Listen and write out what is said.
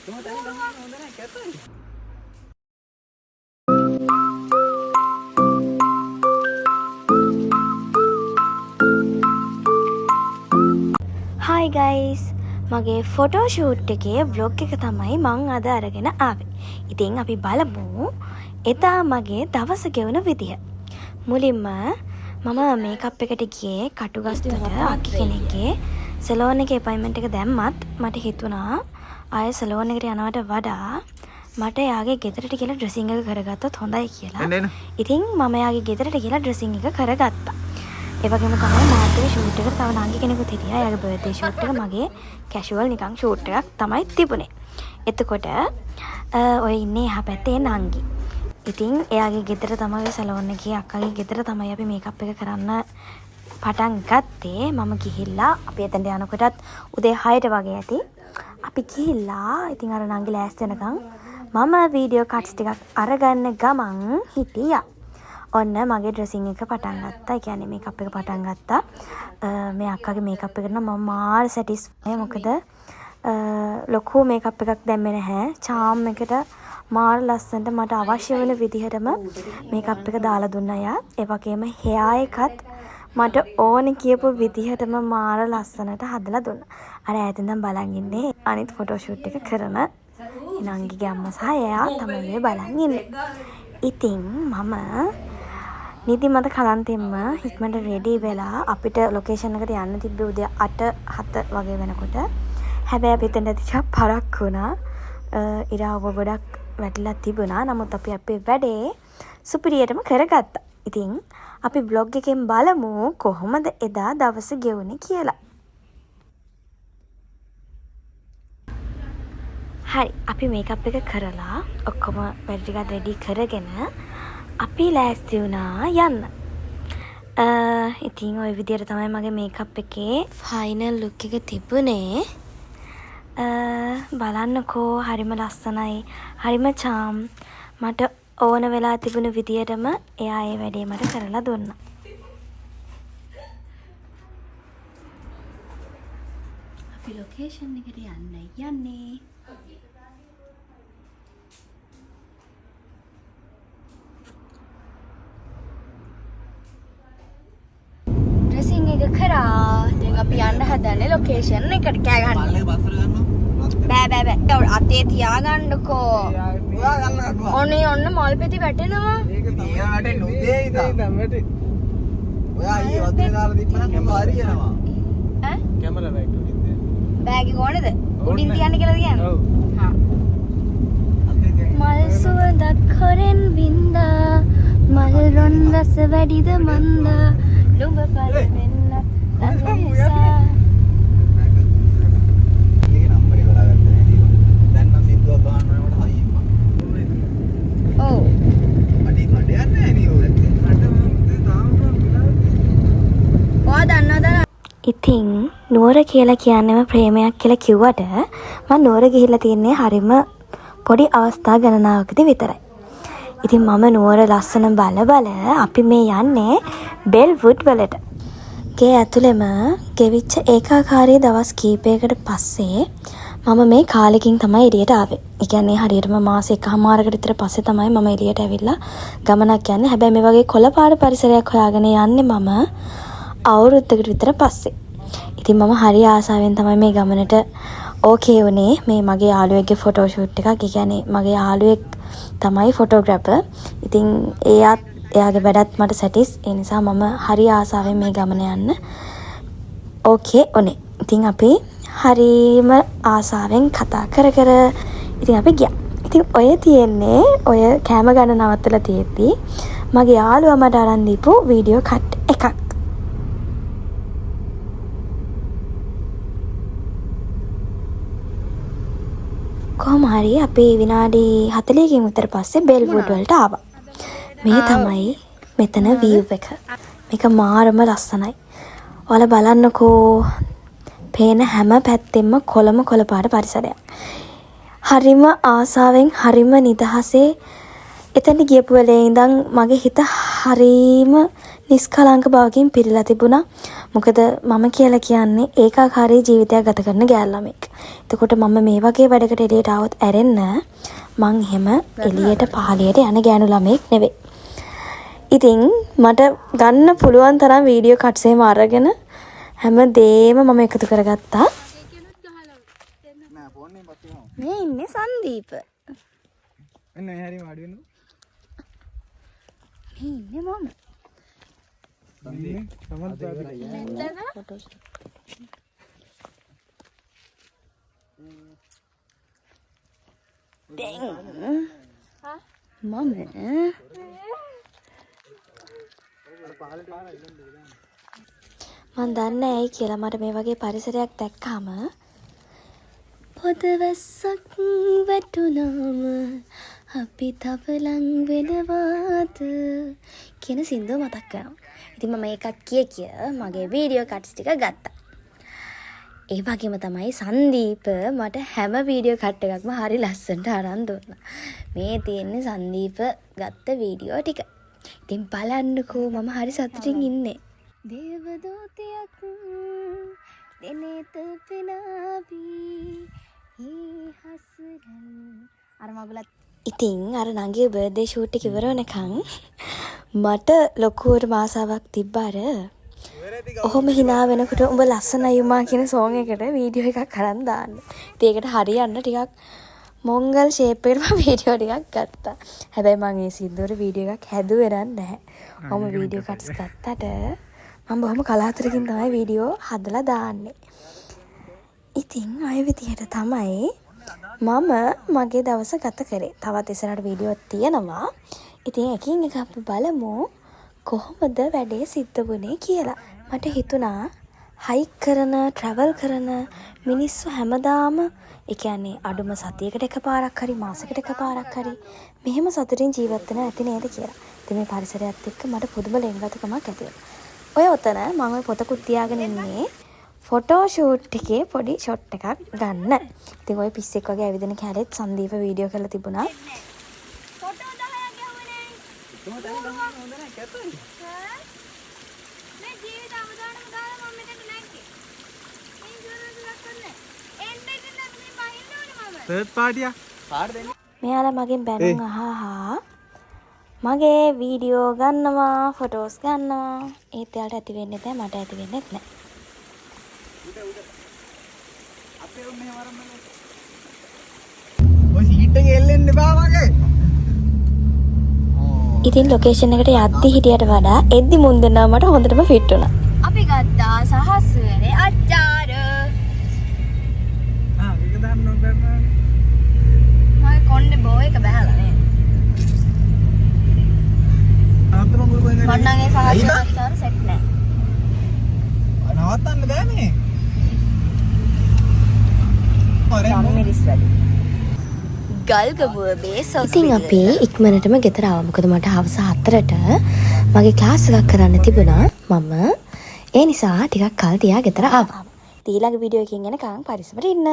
එකම තැන ඉඳන් ඉන්න හොඳ නෑ, කැතයි. හායි ගයිස්, මගේ ෆොටෝ ෂූට් එකේ ව්ලොග් එක තමයි මං අද අරගෙන ආවේ. ඉතින් අපි බලමු එදා මගේ දවස ගෙවුන විදිහ. මුලින්ම මම මේකප් එකට ගියේ කටුගස්තොට අක්කි කෙනෙක්ගේ සැලෝන් එකේ. ඇපොයින්ට්මන්ට් එක දැම්මත් මට හිතුණා ආයෙ සැලෝන් එකට යනවට වඩා මට එයාගේ ගෙදරට ගිහලා ඩ්‍රෙසිං එක කරගත්තොත් හොඳයි කියලා. එන්න එන්න. ඉතින් මම එයාගේ ගෙදරට ගිහලා ඩ්‍රෙසිං එක කරගත්තා. ඒ වගේම තමයි මාත් එක්ක ෂූට් එකට තව නංගි කෙනෙකුත් හිටියා. එයාගේ බර්ත්ඩේ ෂූට් එක, මගේ කැෂුවල් නිකන් ෂූට් එකක් තමයි තිබුණේ. එතකොට ඔය ඉන්නේ එහා පැත්තේ නංගි. ඉතින් එයාගේ ගෙදර තමයි, ඔය සැලෝන් එකේ අක්කගේ ගෙදර තමයි අපි මේකප් එක කරන්න පටන් ගත්තේ. මම ගිහිල්ලා අපි එතනට යනකොටත් උදේ 6ට වගේ ඇති. අපි ගිහිල්ලා ඉතින් අර නංගි ලෑස්ති වෙනකන් මම වීඩියෝ කට්ස් ටිකක් අරගන්න ගමන් හිටියා. ඔන්න මගේ ඩ්‍රෙසිං එක පටන් ගත්තා. ඒ කියන්නේ මේකප් එක පටන් ගත්තා. මේ අක්කගේ මේකප් එකට නම් මම මාර සැටිස්ෆයි. මොකද ලොකු මේකප් එකක් දැම්මේ නැහැ. චාම් එකට මාර ලස්සනට මට අවශ්‍ය වෙන විදිහටම මේකප් එක දාලා දුන්නා එයා. ඒ වගේම හෙයා එකත් මට ඕනේ කියපු විදිහටම මාර ලස්සනට හදලා දුන්නා. අර ඈත ඉඳන් බලන් ඉන්නේ අනිත් ෆොටෝ ෂූට් එක කරන නංගිගේ අම්මා සහ එයා තමයි ඔය බලන් ඉන්නේ. ඉතින් මම නිදිමත කලන්තෙන්ම ඉක්මනට රෙඩි වෙලා අපිට ලොකේෂන් එකට යන්න තිබ්බේ උදේ 8 7 වගේ වෙනකොට. හැබැයි අපි එතනට ටිකක් පරක්කු වුණා. ඉර අව්ව ගොඩක් වැටිලා තිබුණා. නමුත් අපි අපේ වැඩේ සුපිරියටම කරගත්තා. ඉතින් අපි ව්ලොග් එකෙන් බලමු කොහොමද එදා දවස ගෙවුනේ කියලා. හරි, අපි මේකප් එක කරලා ඔක්කොම වැඩ ටිකත් රෙඩි කරගෙන අපි ලෑස්ති වුණා යන්න. ඉතින් ඔය විදියට තමයි මගේ මේකප් එකේ ෆයිනල් ලුක් එක තිබුණේ. බලන්නකෝ, හරිම ලස්සනයි. හරිම චාම්. මට ඕන වෙලා තිබුණු විදියටම එයා ඒ වැඩේ මට කරලා දුන්නා. අපි ලොකේෂන් එකට යන්න යන්නේ. ඩ්‍රෙසිං එක කරා. දැන් අපි යන්න හදන්නේ ලොකේෂන් එකට. කෑ ගහන්න. මල්ලේ බස්සර ගන්නවා. බෑ බෑ බෑ. අතේ තියාගන්නකෝ. ඔයා ගන්න ගන්නවා. ඔනේ ඔන්න මල් පෙති වැටෙනවා. ඒක තමයි වැටෙන්නේ උදේ ඉඳන්. වැටේ. ඔයා ඊයේ වතුරේ දාලා තිබ්බනම් හරියනවා. ඈ? කැමරා බෑග් උඩින් තියන්න. බෑග් එක ඕනේද? උඩින් තියන්න කියලා කියන්නේ. ඔව්. හා. අතේ තියන්න. මල් සුවඳක් හොරෙන් බින්දා, මල් රොන් රස වැඩිද මන්දා, නුඹ පර වෙන්න ළඟ නිසා. මේකේ නම්බරේ හොයාගත්තේ නෑ නේ. දැන් නම් සින්දුවක් ගහන්න ඕනේ මට හයියෙන්. ඔව්. අඩේ කඩයක් නෑ නේ ඔය. ඔයා දන්නවද? ඉතින් නුවර කියලා කියන්නෙම ප්‍රේමයක් කියලා කිව්වට මං නුවර ගිහිල්ලා තියන්නේ හරිම පොඩි අවස්ථා ගණනාවකදී විතරයි. ඉතින් මම නුවර ලස්සන බල බල අපි මේ යන්නේ බෙල්වුඩ් වලට. ගේ ඇතුළෙම ගෙවිච්ච ඒකාකාරී දවස් කීපයකට පස්සේ මම මේ කාලෙකින් තමයි එළියට ආවේ. ඒ කියන්නේ හරියටම මාස එකහමාරකට විතර පස්සේ තමයි මම එළියට ඇවිල්ලා ගමනක් යන්නේ. හැබැයි මේ වගේ කොළ පාට පරිසරයක් හොයාගෙන යන්නේ මම අවුරුද්දකට විතර පස්සේ. ඉතින් මම හරි ආසාවෙන් තමයි මේ ගමනට ඕකේ වුණේ. මේ මගේ යාළුවෙක්ගේ ෆොටෝ ෂූට් එකක්. ඒ කියන්නේ මගේ යාළුවෙක් තමයි ෆොටෝග්‍රැෆර්. ඉතින් එයාත් එයාගේ වැඩත් මට සැටිස්. ඒ නිසා මම හරි ආසාවෙන් මේ ගමන යන්න ඕකේ වුණේ. ඉතින් අපි හරිම ආසාවෙන් කතා කර කර ඉතින් අපි ගියා. ඉතින් ඔය තියෙන්නේ ඔය කෑම ගන්න නවත්තලා තියෙද්දි මගේ යාළුවා මට අරන් දීපු වීඩියෝ කට් එකක්. කොහොම හරි අපි විනාඩි 40කින් විතර පස්සේ බෙල්වුඩ් වලට ආවා. මේ තමයි මෙතන වීව් එක. මේක මාරම ලස්සනයි. ඔයාලා බලන්නකෝ, පේන හැම පැත්තෙම කොළම කොළ පාට පරිසරයක්. හරිම ආසාවෙන් හරිම නිදහසේ එතනට ගියපු වෙලේ ඉඳන් මගේ හිත හරිම නිස්කලංක බවකින් පිරීලා තිබුණා. මොකද මොකද මම කියලා කියන්නේ ඒකාකාරී ජීවිතයක් ගත කරන ගෑල් ළමෙක්. එතකොට මම මේ වගේ වැඩකට එළියට ආවොත් ඇරෙන්න මං එහෙම එළියට පහළියට යන ගෑනු ළමෙක් නෙවෙයි. ඉතින් මට ගන්න පුළුවන් තරම් වීඩියෝ කට්ස් එහෙම අරගෙන හැම දේම මම එකතු කරගත්තා. නෑ ෆෝන් එකෙන් පස්සේ ගමු. මේ ඉන්නේ සංදීප. එන්න මේ හැරි වාඩි වෙන්න. මේ ඉන්නේ මම. දැන් මම මං දන්නේ ඇයි කියලා මට මේ වගේ පරිසරයක් දැක්කාම පොද වැස්සක් වැටුනාම අපි තව ලං වෙනවාද කියන සින්දුව මතක් වෙනවා. ඉතින් මම ඒකත් කිය කිය මගේ වීඩියෝ කට්ස් ටික ගත්තා. ඒ වගේම තමයි සංදීප මට හැම වීඩියෝ කට් එකක්ම හරි ලස්සනට අරන් දුන්නා. මේ තියෙන්නේ සංදීප ගත්ත වීඩියෝ ටික. ඉතින් බලන්නකෝ මම හරි සතුටින් ඉන්නේ. දේවදූතයක් දෙනෙත පෙනාවී ඒ හසරන් අර මගුලත්. ඉතින් අර නංගිගේ බර්ත්ඩේ ෂූට් එක ඉවර වෙනකන් මට ලොකුවටම ආසාවක් තිබ්බ අර ඔහොම හිනා වෙනකොට උඹ ලස්සනයි උමා කියන සෝං එකට වීඩියෝ එකක් අරන් දාන්න. ඉතින් ඒකට හරියන්න ටිකක් මොංගල් ෂේප් එකට මම වීඩියෝ ටිකක් ගත්තා. හැබැයි මං ඒ සින්දුවට වීඩියෝ එකක් හැදුවේ නම් නැහැ. ඔහොම වීඩියෝ කට්ස් ගත්තට මං බොහොම කලාතුරකින් තමයි වීඩියෝ හදලා දාන්නේ. ඉතින් ඔය විදිහට තමයි මම මගේ දවස ගත කරේ. තවත් ඉස්සරහට වීඩියෝ තියෙනවා. ඉතින් එකින් එක අපි බලමු කොහොමද වැඩේ සිද්ධ වුණේ කියලා. මට හිතුණා හයික් කරන, ට්‍රැවල් කරන මිනිස්සු හැමදාම, ඒ කියන්නේ අඩුම සතියකට එකපාරක් හරි මාසෙකට එකපාරක් හරි මෙහෙම සතුටින් ජීවත් වෙනවා ඇති නේද කියලා. ඉතින් මේ පරිසරයත් එක්ක මට පුදුම ලෙන්ගතුකමක් ඇති වුණා. ඔය ඔතන මම ඔය පොතකුත් තියාගෙන ඉන්නේ ෆොටෝ ෂූට් එකේ පොඩි ෂොට් එකක් ගන්න. ඉතින් ඔය පිස්සෙක් වගේ ඇවිදින කැලෙත් සංදීප වීඩියෝ කරලා තිබුණා. ෆොටෝ 10ක් ගැහුවේ නෑ. එකම තැන ගහන්න හොඳ නෑ කැතයි. මේ ජීවිත අවදානම දාලා මම මෙතනට නැග්ගේ. මේ ඉන්ෂුරන්ස් එකක් කරන්නේ. එන්න ඉතින් නම් මේ බහින්න ඕනේ මම. තර්ඩ් පාටියා. කාට දෙන්නේ? මෙයාලා මගෙන් බැනුම් අහහා මගේ වීඩියෝ ගන්නවා, ෆොටෝස් ගන්නවා. ඒත් එයාලට ඇති වෙන්නේ නැහැ, මට ඇති වෙන්නෙත් නැහැ. අපේ උන් මෙහෙම අරන් බලන්න. ඔය සීට් එකේ එල්ලෙන්න එපා මගේ. ඉතින් ලොකේෂන් එකට යද්දි හිටියට වඩා එද්දි මුන් දෙන්නා මට හොඳටම ෆිට් වුණා. අපි ගත්තා සහස්වනේ අච්චාර. ආ ඒක දාන්න ඕන කරනවා. මගේ කොණ්ඩේ බෝ එක බහැලා නේ. නවත්තම ගුරු කොහෙන්ද? මං නම් ඒ සහස්වනේ අච්චාර සෙට් නෑ. නවත්තන්න බෑ මේ. අර මිරිස් වැඩි. ගල්ගමුව බේසොස්. ඉතින් අපි ඉක්මනටම ගෙදර ආවා. මොකද මට හවස 4ට මගේ ක්ලාස් එකක් කරන්න තිබුණා. මම ඒ නිසා ටිකක් කල් තියා ගෙදර ආවා. ඉතින් ඊළඟ වීඩියෝ එකකින් එනකන් පරිස්සමට ඉන්න.